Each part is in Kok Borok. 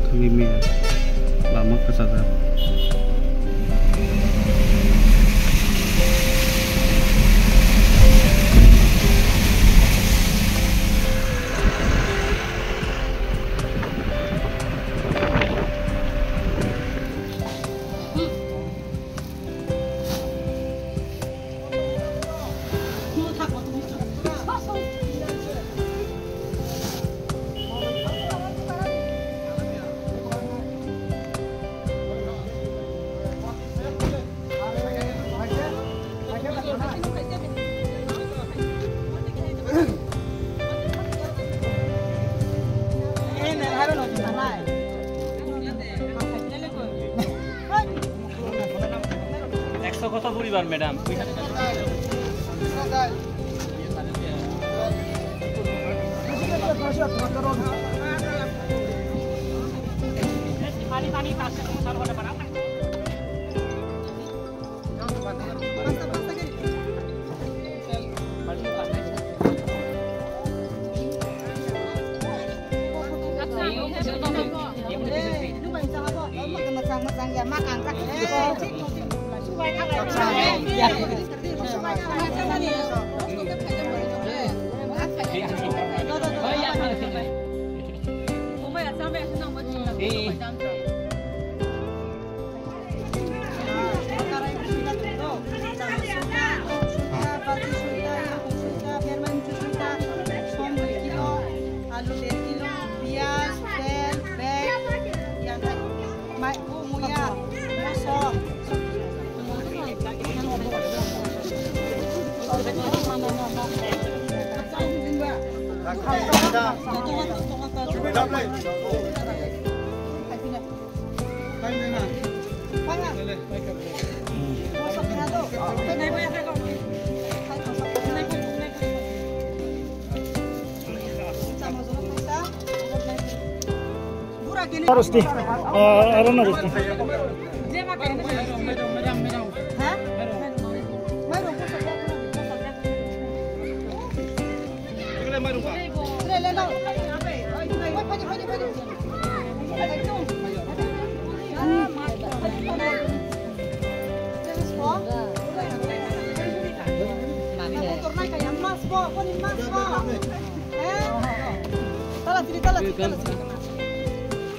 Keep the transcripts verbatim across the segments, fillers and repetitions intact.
Thangwi mia lama kwchajak. একশো কত পরিবার, madam? Alu der kilo, piyaj, tel, bag, yang, mai, bu, muya, moso. Rosti. Ah, arana rosti.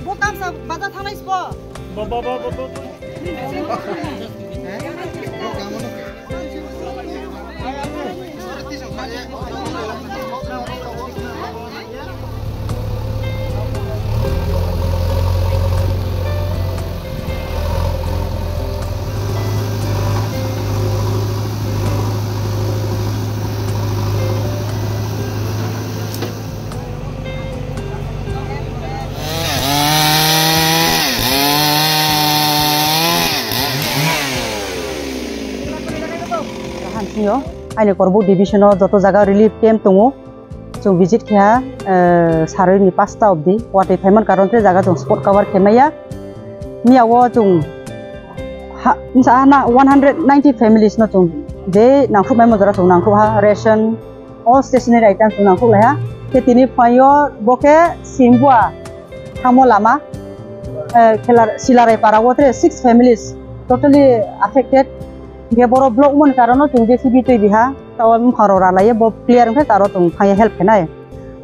Bo kamsa baja thangnai sbo. Bo, bo, bo, bo, bo, bo. Hamsio, aini Korbuk division o joto jaga relief camp tongo. Chwng visit khe ha, eh, saroi ni pasta obdi. Watwi phaiman karon khe jaga chwng spot cover khe maya. Miya o chwng ha, sa na one hundred ninety families no chwng je nangkhuk mai mo jora chwng nangkhuk ha ration. O stationery items no nangkuk lai ha. Khe tini phaio bo khe Simbua thangmo lama, eh, Khilar-, Silarai para o tre six families totally affected. Hingke boro block moni karon no chwng J C B twi biha, tao bwkhang rok ralai bo clear wngkhe taro chwng thangya help khenai.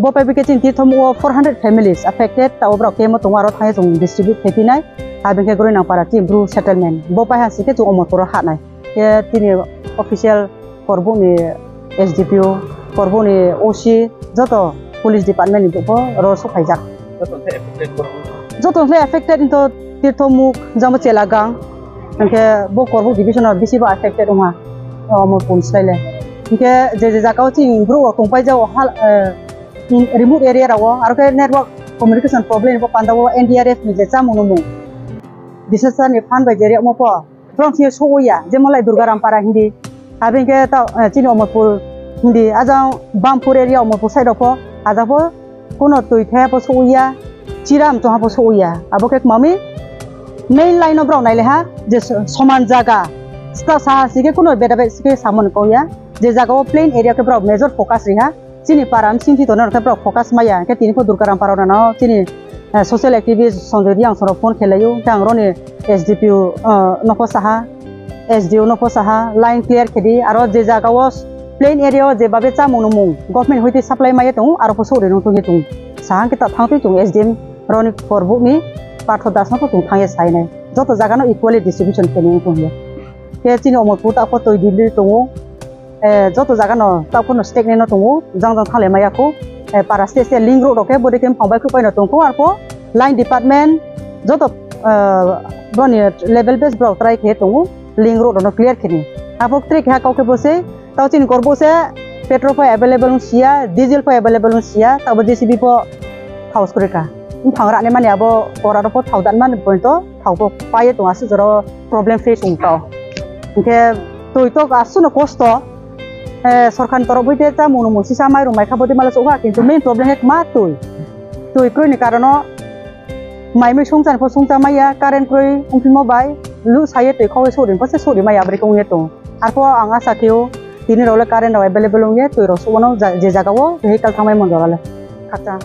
Bo pai bikhe chini tirthom o four hundred families affected, tao borok kemo tongo aro thangya chwng distribute khe phinai. Aboni khe Groinang para chini Bru settlement. Bo pai ha sikhe chwng Omorpur o hanai. Khe tini official Korbuk ni S D P O, Korbuk ni O C, joto police department ni bo oro sok phaijak. Joto khe affected borok? Joto khe affected hinto Tirthomuk, jamo Chelagang, hingke bo Korbuk division o bisi bo affected wngha, o Omorpur ni slai le. Hingke je je jaga o chini borok rok tongpai jak o hal, eh, in remote area rok o, aro khe network communication problem bo panda o N D R F ni je chamung nungmung disaster ni fund bai je riyamo po. Borok se so ya, jemon lai Durga Rampara hindi, aboni khe ta, eh, chini Omorpur hindi, ajang Bampur area Omorpur side rok pho, ajak pho kuno twi thaya pho so ya, chiram tongha pho so ya, abo khe mami main line o borok nai le ha, je so-, soman jaga, sita saha sikhe kuno beda bai sikhe samon kok ya, je jaga o plain area khe borok major focus ri ha, chini para bising thwi tongnai rok khe borok focus maya, khe tini pho Durga Rampara rok no chini Eh, social activist Sanjoy Reang soro phone khelaio, tei ang roni S D P O, eh, nokho saha, S D O nokho saha, line clear khedi, aro je jaga o plain area o je babe chamung nungmung government hoite supply maya tongo, aro pho sori nung tongye tongo. Saha khe ta thang twi tongo S D M roni korbuk ni Partho Das nokho tong thangye sainai. Joto jaga no equally distribution khe nung tongye. Khe chini Omorpur ta pho twi dili tongo. Eh, joto jaga no takhorno steknai no tongo, jang jang thanglai maya kho. Eh, para stage se link road rok khe bwrwi khe bufang bai khupai no tongkho, arpho line department joto, eh, boni level base borok try khe tongo, link road rok no clear khe ni. Abo try khe ha kok khe bo se, tao chini korbo se petrol pho available wng sia, diesel pho available wng sia, tabo J C B pho thaus kwrwi kha. Bufang rani mani abo kora rok pho thau dan mani poito thau pho pai tong aswk jora problem face wng tao. Hinkhe twi tok aswk no kosto. Eh, sorkar ni torof bai te ta munu musi sa mai rung mai kha bodi mala sokha, kintu main problem he ma twi. Twi kroi ni karono mai mui songcha ni pho songcha maya, current kroi wngphimo bai lu saye twi khogwi sori pho se sori maya abri kong ye tong. Arpho ang asa kheo tini rok le current rok available wng ye twi rok sokmano ja-, je jaga o vehicle thangmai mon jora le. Khakchang.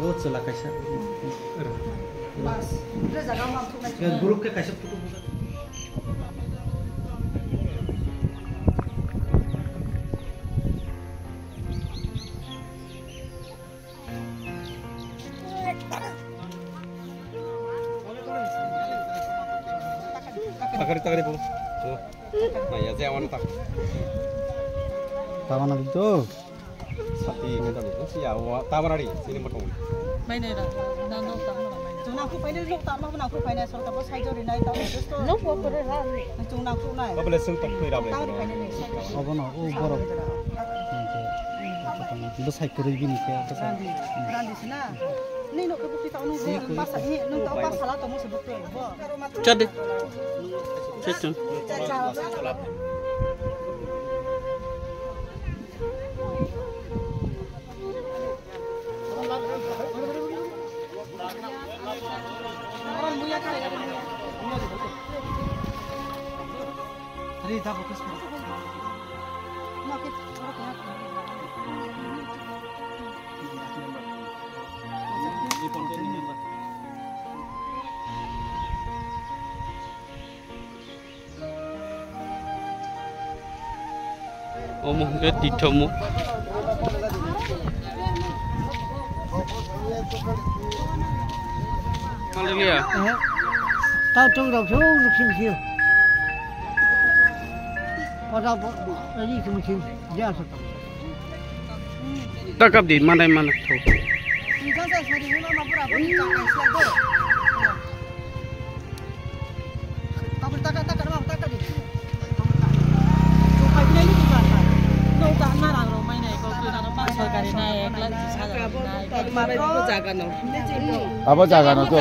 Bo chwla kaisa. Bas. Bre jaga ma thuknai. Ya, group khe kaisa photo. Takari, takari, bro. Tuh. Nah, ya, saya mana tak? Tawana itu. Sati kita itu sih ya, wa-, tamarari, sini motong. Mainai ra, na nok ta ma mainai. Chwng nangkuk painai, nok ta ma nangkuk painai, sorkar bo sai jori nai, ta ma just. Nok bo kore ra. Chwng nangkuk nai. Ba bele sung tok pui ra bele. Ta ri painai ni, sai jori. Obo no, o borok. Bo sai kwrwi bini khe, bo sai. Randi, randi sina. Ni nok khe bukti ta nung basa ni, nung ta basa la tongmo se bukti. Bo. Chadi. Chadi. Omo hwnkhe tithomung. Hallelujah. Tao chwng rok phiyok rwkhi phiyok. Pada bo, ani thum thim, ya sa. Takap di, manai manai thok. Abo jaga no to.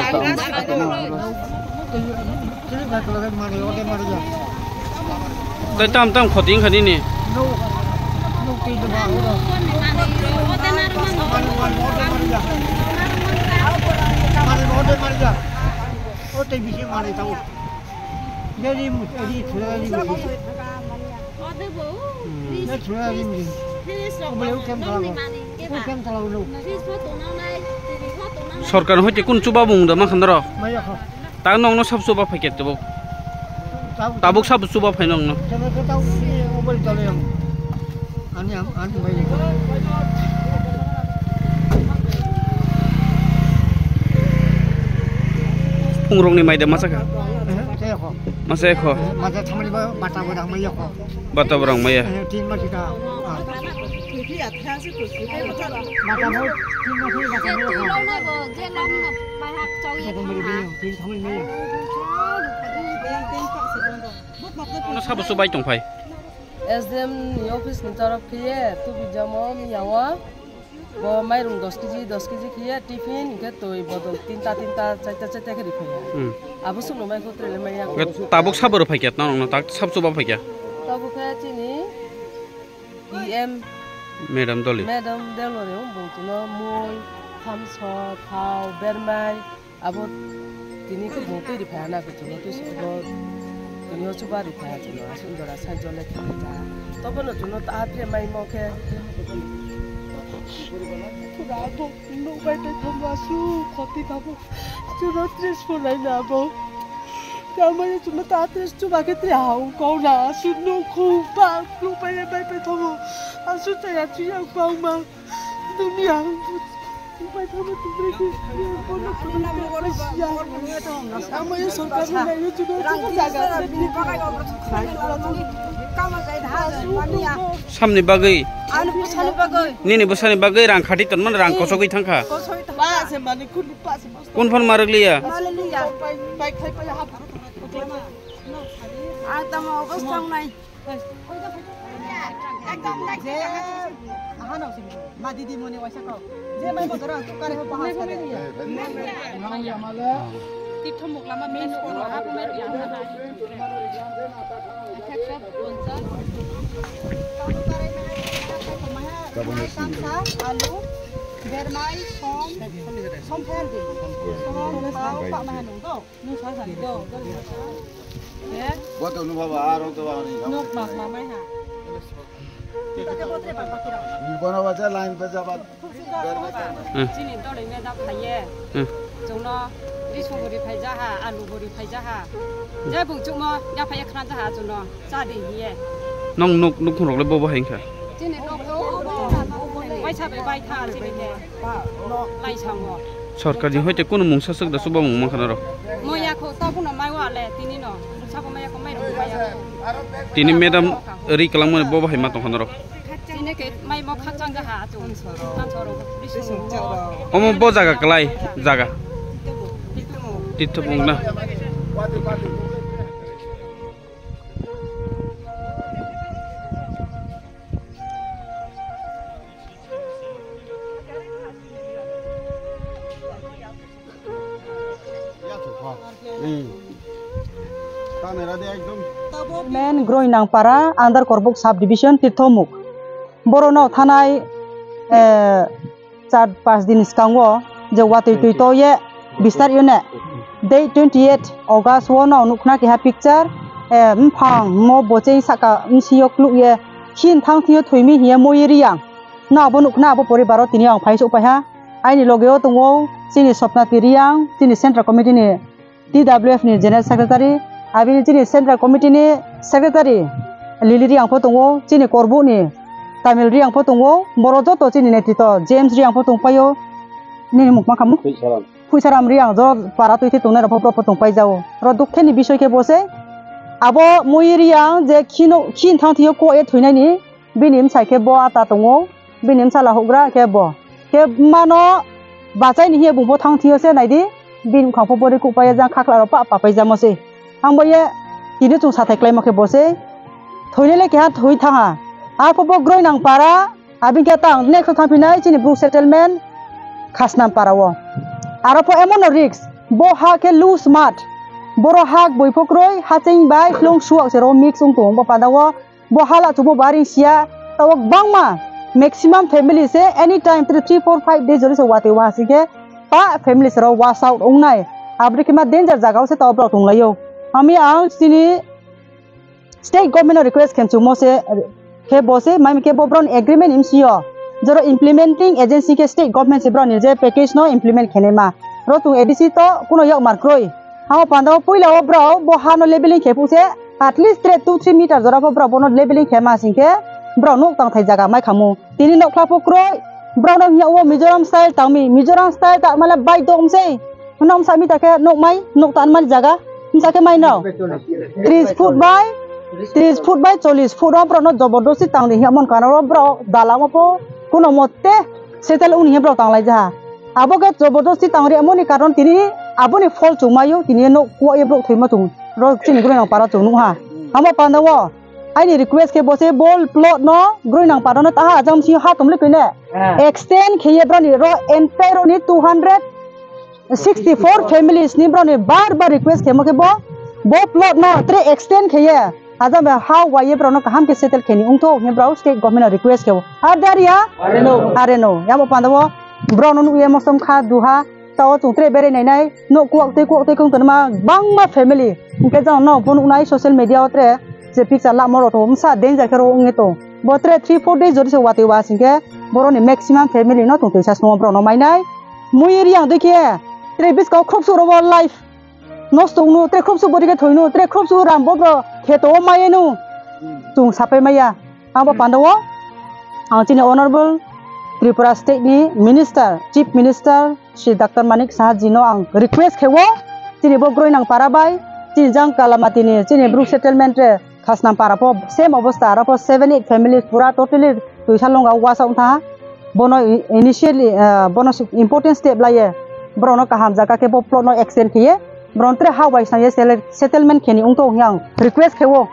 Tei tam tam khoti wngkha nini. Sorkar hoite kun chuba bung da mankha norok. Ta nokno sab chuba phaikhe tabuk. Tabuk sab chuba phai nokno. Pungrokni mai de masa kha. Masa kho. Bata borang maya. Sabo chubai tongphai. S D M ni office ni torof khe ye tubi jamo miyao. Bo mairung dos kg, dos kg khiye tiffin, hinkhe twi bodol tinta, tinta, charta, charta khe riphaikha. Hmm. Abo sukno mai kho trele maya. Hinkhe tabuk sabo rw phaikya, tano no tak sab chuba phaikya. Tabuk khe chini E M Madam Doli. Madam Doli, um, bung chwngno mui, thamso, thao, bermai, abo tini khe bung twi riphaina khe chwngno twi sukgo, tini o chuba riphaina chwngno aswk jora sai jole thangwi ja. Tobono chwngno ta atre mai mo khe. Thura abo nuk bai tei thangma su khoti thabo. Chwngno tres phone laina abo. Tamo ye chwngno ta tres chuba khe tre ha ung kau na aswk nuk khu pa nuk bai bai bai thabo. Aswk chaya chwya bang ma. Dunia. Samni bagwi, nini bwsani bagwi rang khati tonmani rang kosogwi thangkha. Kun phone marwk liya? Ekdom like je, aha no sini. Ma didi moni waisa kau. Je mai mo dorang tu kare ho bahas kare. Tithomuk lama main ko ha ko mai ya. Kamsa, alu, bermai, som, som pher di. Som, pau, pak mai nung do. Boto nu baba, aro to baba ni. Nok mas mamai ha. Bono bacha line pe jabat. Hmm. Chini dole me da phaiye. Hmm. Chungno risung buri phai jaha, alu buri phai jaha. Je bung chukmo ya phai khna jaha chungno cha di hiye. Nong nuk nuk khunrok le bobo hai kha. Chini nok to waisa be bai tha chini ke. Lai sango. Sorkar ni hoite kuno mungsa swk da chuba mung mankha norok. Moya kho ta kuno mai wa le tini no. Sabo maya kho mai rok maya. Tini madam ri kalang mani bobo hai ma tong kha norok. Chini ke mai mo khakchang ga ha chung. Tan soro. Omo bo jaga kalai jaga. Tithomuk na. Men Groinangpara under Korbuk sub division Tirthomuk. Borokno thanai, eh, char pas din skango je watwi twi to ye bistar unit date twenty eight August o no nukna keha picture, eh, mphang mo bocheng saka msio kluk ye khin thang thio thwimi hiye moi riyang. No abo nukna abo poribar o tini ang phai suk paiha. Aini loge o tongo chini Sopna Tiriang, chini Central Committee ni T W F ni General Secretary, abini chini Central Committee ni Secretary Lili Riang pho tongo, chini Korbuk ni Tamil Riang pho tongo, borok joto chini netito James Riang pho tongpaio, nini mukma khamu? Phuisaram. Phuisaram Riang jo para twi tongnai rok pho borok pho tongpai jao. Oro dukhe ni bisoi khe bo se, abo moi Riang je khino, khin thang thio ko e thwinai ni, bini bwsai khe bo ata tongo, bini bwsala houhgra khe bo. Khe mano bachai ni hiya bung pho thang thio se naidi, bini bwkhang pho bori kuhpai ya jang khakla rok pa, pa pai jamo se. Ang bo ye tini chwng sathai klaimo khe bo se. Thwinai le keha thwi thang ha. Arpho bo Groinangpara, abini khe tang next thang phinai chini Bru settlement Khasnam para o. Aro pho emono risk, bo ha khe loose mud. Boro hak bui pho kroi, haching bai hlung suak se ro mix wng tongo bo panda o. Bo hala chubo baring sia, tabok bangma maximum family se anytime three, four, five days jori se watwi wa singkhe pa family se rok wash out wngnai. Aboni khe ma danger jaga o se tabok borok tonglaio. Ami ang chini state government no request khem chukmo se khe bo se mai khe bo borok ni agreement ni bsio joro implementing agency khe state government se borok ni je package no implement khenai ma. Ro chung A D C to kuno yok mar kroi. Hamo panda o puila o borok bo ha no leveling khe phuk se at least tre two three meter jora pho borok bono leveling khe ma sing khe borok nuk tang thai jaga mai khamu. Tini nokla pho kroi borok no hiya o Mizoram style tang mi, Mizoram style ta mala bai dom sei. Hwnna msa mi ta khe nuk mai nuk tan mani jaga msa khe mai no tris foot bai tris foot bai chollish foot o borok no jobordosti tang di hiya mon kana o borok dalam o pho kuno motte settle wng ni borok tang lai jaha. Abo khe jobordosti tang ri amoni karon tini aboni phol chwng maio, tini nok kuwa ye borok thwima chwng ro chini Groinangpara chwng nukha. Hamo panda o Aini request khe bo se bo plot no Groinang Para no taha ajam si ha tumli kine. Ah. Extend khe ye brani ro entire ni two hundred sixty-four families ni brani bar bar request khe mo khe bo, bo plot no tre extend khe ye. Ajam be ha wai ye brano kaham khe settle khe ni ungtho hwnwi brao state government no request khe bo. Ar dar ya? Are no. Are no. Yamo panda bo brano nuk ye mosom kha duha. Tao chwng tre bere nai nai, no kuak tei kuak tei kung tongma bangma family. Hingke jang no phunuk nai social media o tre je picture lamo rok to msa danger khe ro ungye to. Bo tre three four days jodi se watwi wa singke boroni maximum family no tong twi sa swngo borok no mai nai. Mui ri ang dui khe tre biskang khop su ro bo life. Nosto wngno, tre khropsu bwrwi khe thwino, tre khropsu ram bodro kheto o maya no chwng sapai maya. Abo panda o ang chini Honorable Tripura State ni Minister, Chief Minister Shri Doctor Manik Saha ji no ang request khe o, chini bo Groinang Para bai, chini jang Kalamati ni, chini Bru settlement re Khasnam Para pho same obostha, aro pho seven eight families pura totally twisa longa wasa wngtha. Bono i-, initially, ah, bono si-, important step laiye, borokno kaham jaga khe bo plot no extend khiye, borokno tre ha bai swnamye sele-, settlement kheni wngtho hwnwi ang request khe o,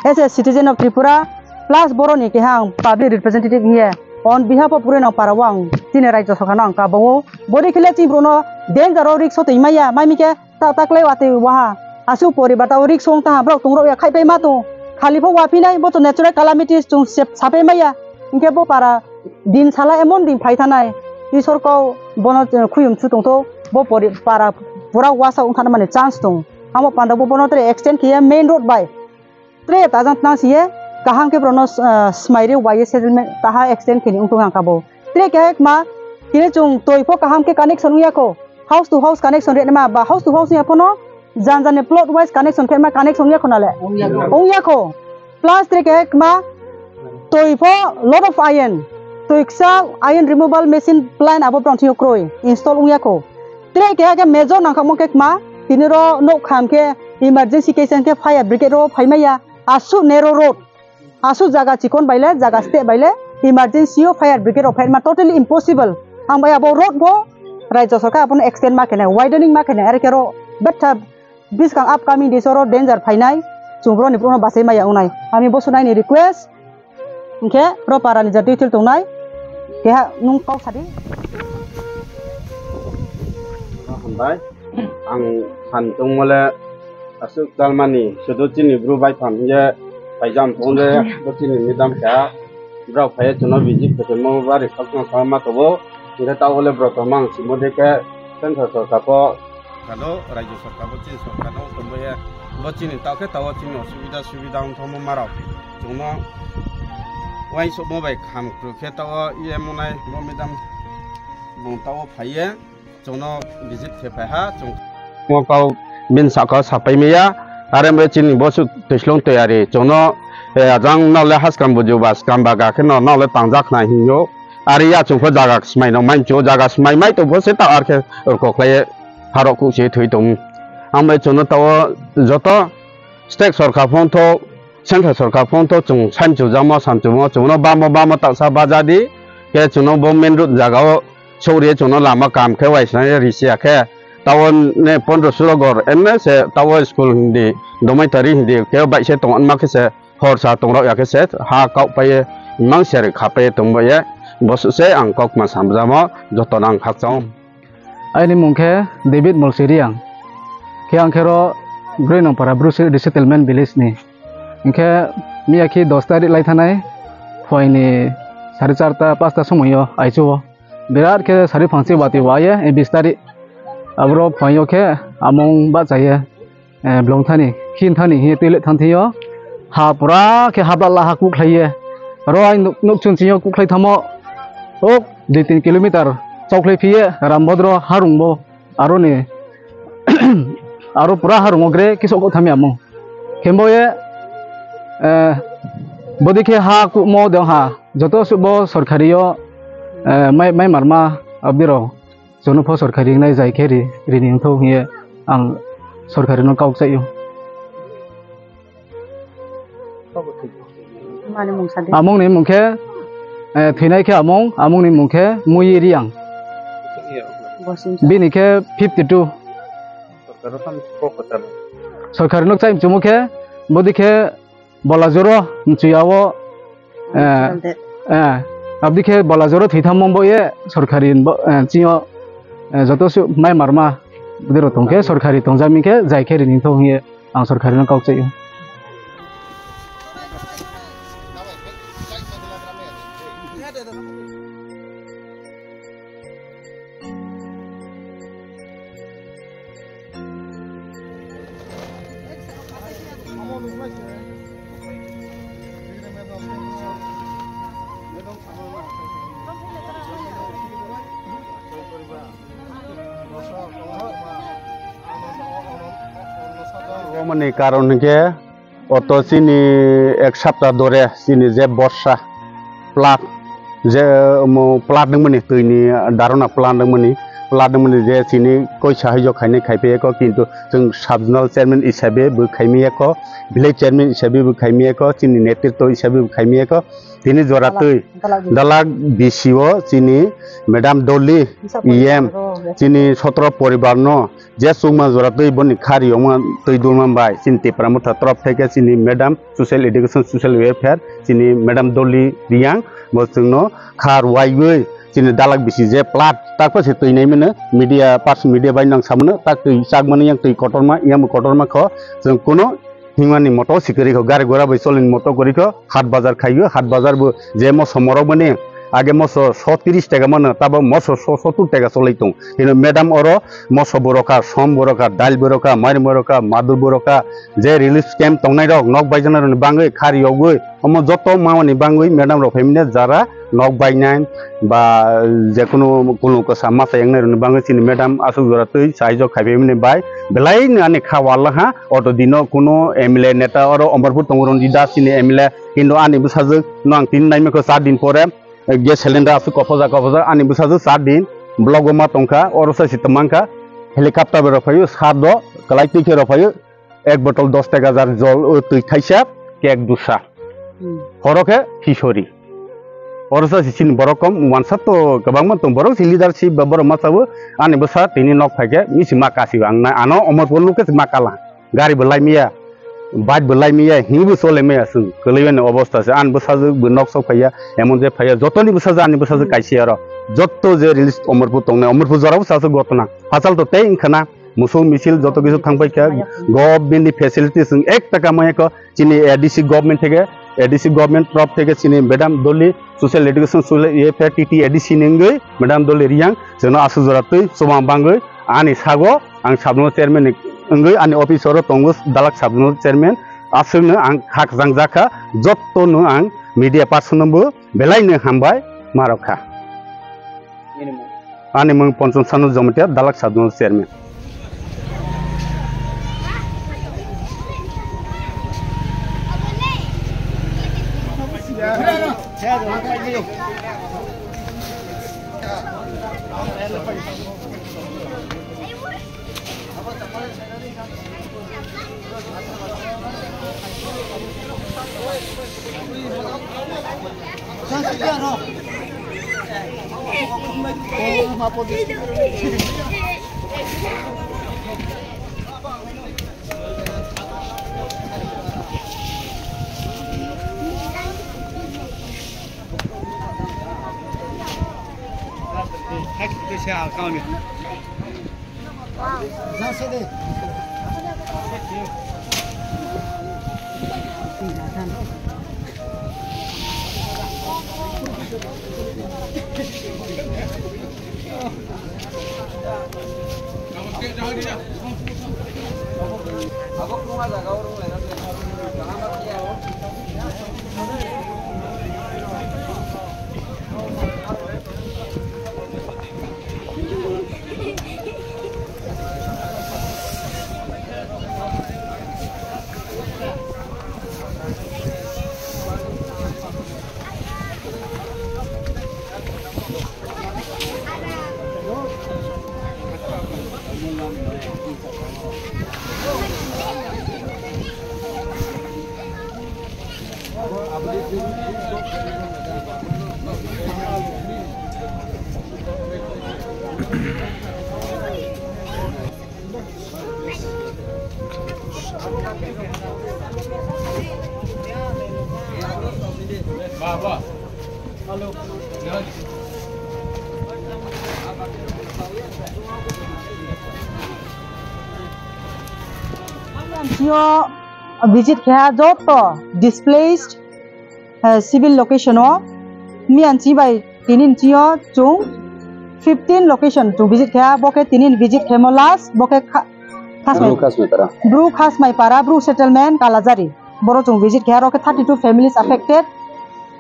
as a citizen of Tripura, plus borokni keha ang public representative hiye, on behalf of Groinang Para o ang chini Rajya Sarkar no ang kabo o, bori khele chini borokno danger o risk o twi maya, mai mikhe ta, ta klai watwi waha. Aswk poribar ta o risk o wng taha, borok tongrok ya khai pai ma tong. Khali pho waphi nai, bo to natural calamities chwng sep-, sapai maya. Hinkhe bo para din sala emon din phai thanai. Isor kau bono, eh, khuyum su tongtho, bo pori-, para pura wasa wng thana mani chance tong. Amo panda bo bono tre extend khiye main road bai. Tre tajang tang siye kaham khe borokno, ah, smairi waiye settlement taha extend khini wngtong ang kabo. Tre khe ma kini chwng toi pho kaham khe connection wngya kho. House to house connection rema ba house to house wngya phono jan jan ni plot wise connection khe ma connection wngya kho nale. Wngya kho. Wngya kho. Plus tre khe ma toi pho lot of iron. Toi ksa iron removal machine plant abo borok thio kroi install wngya kho. Tre keha khe major nangkha mo khe kma, tini ro nok kham khe emergency case khe fire brigade ro phai maya, aswk narrow road, aswk jaga chikon baile, jaga step baile, emergency o fire brigade rok phai ma totally impossible. Ang bai abo road bo Rajya Sarkar abono extend ma khenai, widening ma khenai, are khe ro betha biskang upcoming days oro danger phainai, chwng borok ni borok no bachai maya wngnai. Ami bo swnaini request, Hingkhe ro para ni ja detail tongnai, keha nwng kok sadi. Hambai, ang san tongmole aswk chalmani, sudu chini bru bai pham hingye paijam tongde, bo chini midam kha, brao phaiye chwngno visit khe tongmo bari khakchang sama tobo, hingkhe tabole bro tongma ang simo de khe, central sorkar pho, Kalo, Rajya Sorkar bo chini sorkar no tongbaye, bo chini tao khe tao chini osubida subida wngthangma marok. Chwngno uaisukma bai kham kwrwk khe tao E M wngnai bo madam bung tao phaiye, chwngno visit khe phaiha, chwng. Mo kau bini saka sapai maya, are mo chini bo su twislong twi ari, chwngno, eh, ajang nole haskam buju ba skam ba ga khe no nole tangjak nai hinyo, ari ya chwng pho jaga smai no mai chu, jaga smai mai to bo se ta ar khe rwkok khlaiye. Harok kuchi thwi tong. Ang bai chwngno tao joto state sorkar phone tho, central sorkar phone tho, chwng sanchujamo, sanchumo, chwngno bamo, bamo taksa bajadi, khe chwngno bo main road jagao sogri chwngno lama kam khe waisna risiya khe, tao ne pondro sulo gor enne se tao school hindi, dormitory hindi, khe bai se tong ma khe se, Horsa tongrok ya khe se ha kok pai mang seri kha pai tong bai ye. Bo se ang kok ma samjamo joto nang khakchang. Aini mung khe David Molsiriang. Khe ang khe ro Groinongpara Bru se-, Resettlement Village ni. Hingkhe miya khi dos tarik lai thanai phoini sari charta pasta somoi yo aichu o. Birat khe sari phangchi bati wa ye, eh, bis tarik. Abro phai yo khe amung ba cha ye. Eh, blong thani, khin thani, hi toilet thang thio. Ha pura khe habla la ha kuk khlai ye. Aro ai nuk, nuk chun chio kuk khlai thamo. Ok, dui tin kilometer chau khlai phiye, Rambodro harung bo. Aro ni, aro pura harung o gre kisok thami amo. Khembo ye, eh, bodi khe ha kuk mo dong ha. Joto subo sorkari yo, eh, mai, mai marma abdiro. Chwngno pho sorkari wngnai jai khe ri, rini wngthok hwnwi ang sorkari no kok chaio. Mani mung sa di. Amung ni mung khe, eh, thwinai khe amung, amung ni mung khe Mui Riang. Bini khe fifty two. Sorkari no chai mchumo khe, bodi khe Bolajoro mchuya o, eh, eh, abdi khe Bolajoro thwitham mong bo ye sorkari bo, eh, chini o, eh, joto su mai marma bwdero tong khe sorkari tongjak mi khe jai khe rini thok hing ye ang sorkari no kok chai o. Omoni karon hwnkhe, oto chini ek sapta dore chini je borsa plat, je, omo plat nangmani, twini dharana plat nangmani, plat nangmani je chini koisa haijok khainai khaipai eko, kintu chwng sub zonal chairman hisabe bo khaimai eko, village chairman hisabe bo khaimai eko, chini netritwo hisabe bo khaimai eko. Tini jora twi dalak bisi o chini madam Dolly E M chini sotro poribar no je chukma jora twi boni kha riyokma twi dulma bai chini Tipra Motha torop thai khe chini madam social education, social welfare chini madam Dolly Reang bo chwngno kha rwaiwi chini dalak bisi je plat takpa se twi nai mano media, person media bai nang samano tak twi chak mani yang twi kotorma yang kotorma kho chwng kuno himani moto sikiri kho gari gora bai cholini moto kori kho hat bazar khaio hat bazar bo je moso morok mani age moso so tris taka mano tabo moso so sottur taka cholai tong hino madam oro moso borokha som borokha dail borokha mairum borokha madur borokha je relief camp tongnai rok nok baijaknai rokni bangwi khari yogwi omo joto mamani bangwi madam rok phaimani jara nok bainai ba jekunu kunu kasa masa yangnai rokni bangwi chini madam aswk jora twi saijok khaipai mani bai belai no ani kha walla ha auto dino kunu M L A neta oro Omorpur tongo Ranjit Das chini M L A kintu ani bwsajwk no ang tini naimikho char din pore gas cylinder aswk kophojak kophojak ani bwsajwk char din block o ma tongkha oro sa si twmangkha helicopter bai rok phaio sar do kwlai twi khe rok phaio ek botol dos taka jar jol o twi thaisa cake dusa. Hmm. Horo khe khichori. Oro sa si chini borok kom wansa to kwbangma tong borok si leadership ba borok masa bo ani bwsa tini nok phai khe misi ma kasi ang na ano Omorpur nuk khe ma kala gari bo lai miya bike bo lai miya hi bo chole miya sung kwlai ani obostha se ani bwsajwk bo nok sok phaiya emon je phaiya jotoni bwsajwk ani bwsajwk kaisa aro jotto je release Omorpur tongnai Omorpur jora bwsajwk gotona hachal to tei wngkha na Musuk misil joto kisu thangpai kha, government ni facilities wng ek taka maya kho, chini A D C government theke, A D C government torop theke chini madam Dolly social education, social welfare T T A D C ni wngwi madam Dolly Reang, chwngno aswk jora twi chuma bangwi ani sago ang sub zonal chairman ni wngwi ani office oro tongo dalak sub zonal chairman, aswkno ang kha kwchang jakha, jotto no ang media person no bo belai no hambai ma rok kha. Ani mung Pancham Sanu Jamatia, Dalak Sub Zonal Chairman. Yo visit kha joto displaced, eh, civil location o. Miyan chi bai tinin chi o chung fifteen location chung visit kha, bo khe tinin visit khemo last, bo khe kha-, Khasmai-, Bru Khasmai Para. Bru Khasmai Para, Bru settlement Kalajari. Boro chung visit kha, aro khe thirty two families affected.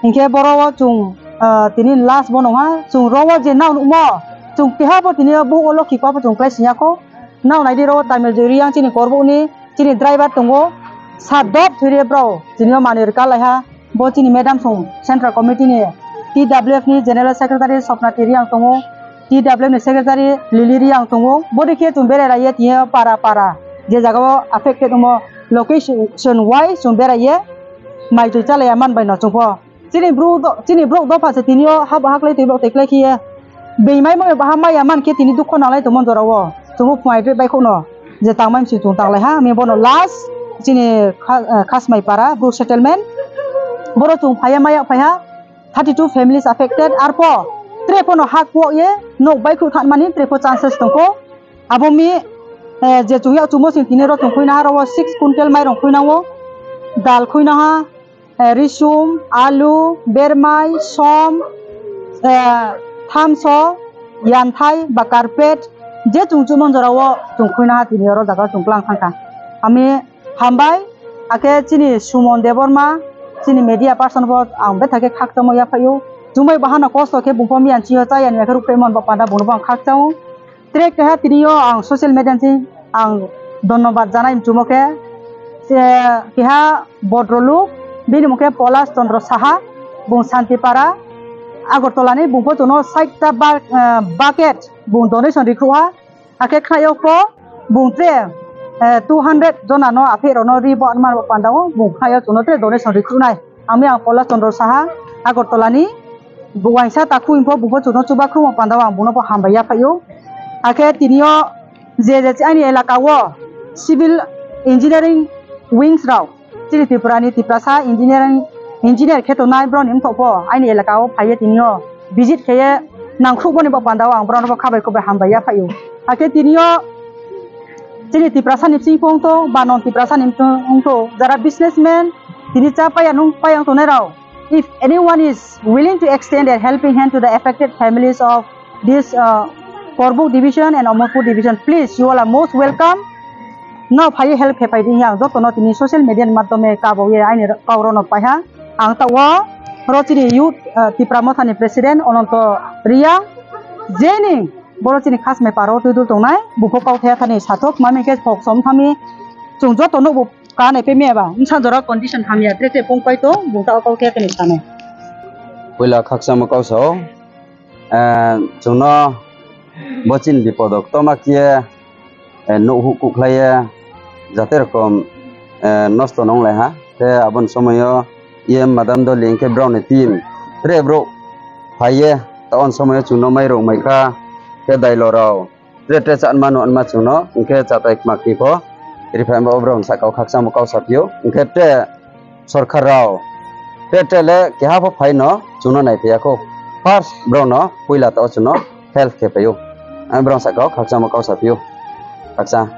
Hinkhe boro o chung, ah, tini last bo nongha, chung ro o je nao nukmo, chung keha bo tini o bo o lokhi pa bo chung klai singya kho. Nao naidi ro o Tamil Jui Reang chini korbuk ni chini driver tongo, sa dop thwire bro, tini o manwi rwka laiha. Bo chini madam song Central Committee ni T W F ni General Secretary Sopna T Reang tongo, T W F ni Secretary Lily Reang tongo. Bodi khe chung berai raiye tiye para para je jaga o affected omo location wise chung berai ye mai twi chalaiya man bai no chungpho. Chini bru do-, chini bro dopha se tini o habo haklai twi bok twi klai khiye. Beimai mo baha maya man khe tini dukho nalai tongmon jora o. Chungpho phunai bai khokno. Je tangmani si chung tanglai ha, ami bono last chini kha-, eh, Khasmai Para, Bru settlement. Boro chung phaiya maya phaiha, thirty two families affected. Arpho, tre phono hak wo ye, nok bai khuk thanmani, tre pho chances tongkho. Abo mi, eh, je chung yak chumo sing tini ro chung khuina ha, ro six quintal mairong khuina o, dal khuina ha, eh, risum, alu, bermai, som, eh, thamso, yanthai, ba carpet, je chung chumon jora o chung khuina ha tini oro jaga o chung klang thangkha. Ami hambai, akhe chini Sumon Debbarma, chini media person bo ang bethakhe khakchangma yaphaio. Chumui bahano kosto khe bumpo miyan chiyo chayani akhe rukphaimon bo panda bono bo ang khakchango. Tre keha tini o ang social media ni ang dhonnobad janai mchumo khe, eh, keha bodroluk, bini mung khe Polas Chandra Saha, bung Santipara, Agartala ni, bung pho chuno sait ta ba-, eh, bucket bung donation rikhuha, hakhe khnai o pho bung tre, eh, two hundred jona no aphe rok no ri bo anma panda o bung khnai o chuno tre donation rikhunai. Ami ang Pola Chandra Saha, Agartala ni, bo waisa takhu info, bo chuno chuba khrumo panda o ang bono bo hambai yaphaio. Hakhe tini o je je ani elaka o civil engineering wings rok, chini Tripura ni Tiprasa engineering, engineer khe tongnai bro ni wngthok pho ani elaka o phaiye tini o visit kheye nangkhruh boni bo panda o ang bono bo khabai khwbai hambai yaphaio. Hakhe tini o chini Tiprasa ni bising phung to ba non Tiprasa ni wngthok jara businessman tini cha paya nung paya wng tongnai rok. If anyone is willing to extend a helping hand to the affected families of this, uh, Korbuk division and Amarpur division, please, you all are most welcome. No phai help khe phai di yang joto no tini social media ni madhyome kabo ye aini kau rok no paiha. Ang ta o ro chini youth, uh, Tipra Motha ni president Ononto Reang, jeni boro chini Khasmai Para o twi dul tongnai, bupho kau thaya thani sathok mami khe phok som thami chung joto no bo kanai pe me ba, wngsa jora condition hamya, tre tre pung pai to, bung ta o kau khe kani sanai. Puila khakchangma kau sao, eh, chwngno bo chini bipodo kotorma khe, eh, nuh huh kuh khlaiye, jate rokom, eh, nosto nong lai ha. Khe aboni somoyo E M madam doli hwnkhe brao ni team tre bro phaiye, ta on somoyo chwngno mai rok mai kha, khe dailo rao. Tre tre cha anma no anma chwngno, hwnkhe chatai kwma khe pho, rifai bo obrok saka o khakchangma kau saphiyo, hwnkhe tre sorkar rao, tre tre le keha pho phaino chwngno naiphaiya kho. First brokno puila to chwngno help khe phaio. Ang brok saka o khakchangma kau saphiyo. Khakchang.